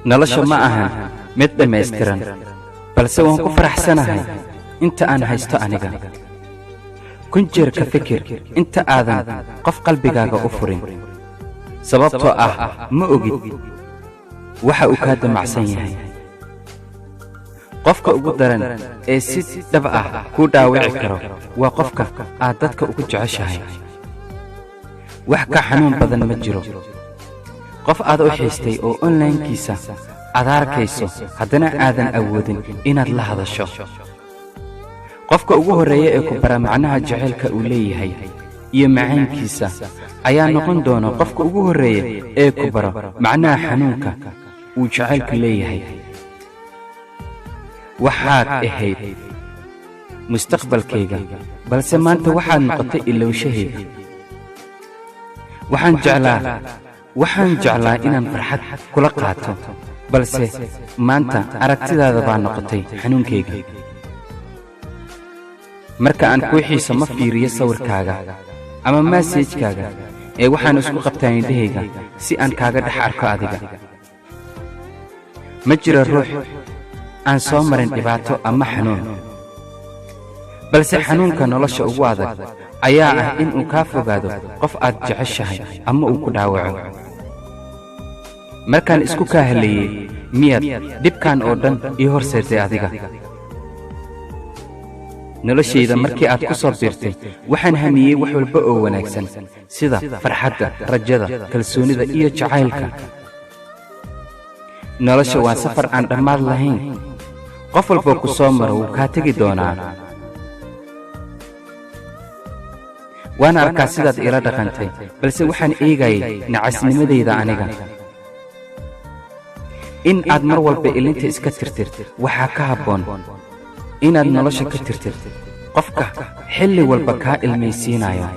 Nolosha ma ahan mid dhammaystiran, balse waan ku faraxsanahay inta aan haysto aniga. Kun jeer ka fikir inta aadan qof qalbigaaga u furin, sababtoo ah ma ogid waxa uu kaa damacsan yahay. Qofka ugu daran ee si dhab ah kuu dhaawici karo waa qofka aad dadka ugu jeceshahay. Wax ka xanuun badan ma jiro qof aad u xiistay oo onlaynkiisa aad arkayso, haddana aadan awoodin inaad la hadasho. Qofka ugu horreeya ee ku bara macnaha jacaylka uu leeyahay iyo macaankiisa ayaa noqon doona qofka ugu horreeya ee ku baro macnaha xanuunka uu jacaylku leeyahay. Waxaad ahayd mustaqbalkayga, balse maanta waxaad noqotay ilowshahayga. Waxaan jeclaa inaan farxad kula qaato, balse maanta aragtidaada baa noqotay xanuunkayga. Marka aan kuu xiiso, ma fiiriyo sawirkaaga ama message-kaaga, ee waxaan isku qabtaa indhahayga si aan kaaga dhex arko adiga. Ma jiro ruux aan soo marin dhibaato ama xanuun, balse xanuunka nolosha ugu adag ayaa ah in uu kaa fogaado qof aad jeceshahay ama uu ku dhaawaco. Markaan isku kaa haleeyey, miyaad dhibkan oo dhan ii horseeday adiga? Noloshayda markii aad ku soo biirtay, waxaan hamiyey wax walba oo wanaagsan, sida farxadda, rajada, kalsoonida iyo jacaylka. Nolosha waa safar aan dhammaad lahayn. Qof walboo ku soo maro wuu kaa tegi doonaa. Waan arkaa sidaad iila dhaqantay, balse waxaan eegayay nacasnimadayda aniga. In aad mar walba ilinta iska tirtir waxaa ka habboon inaad nolosha ka tirtir qofka xilli walba kaa ilmaysiinayo.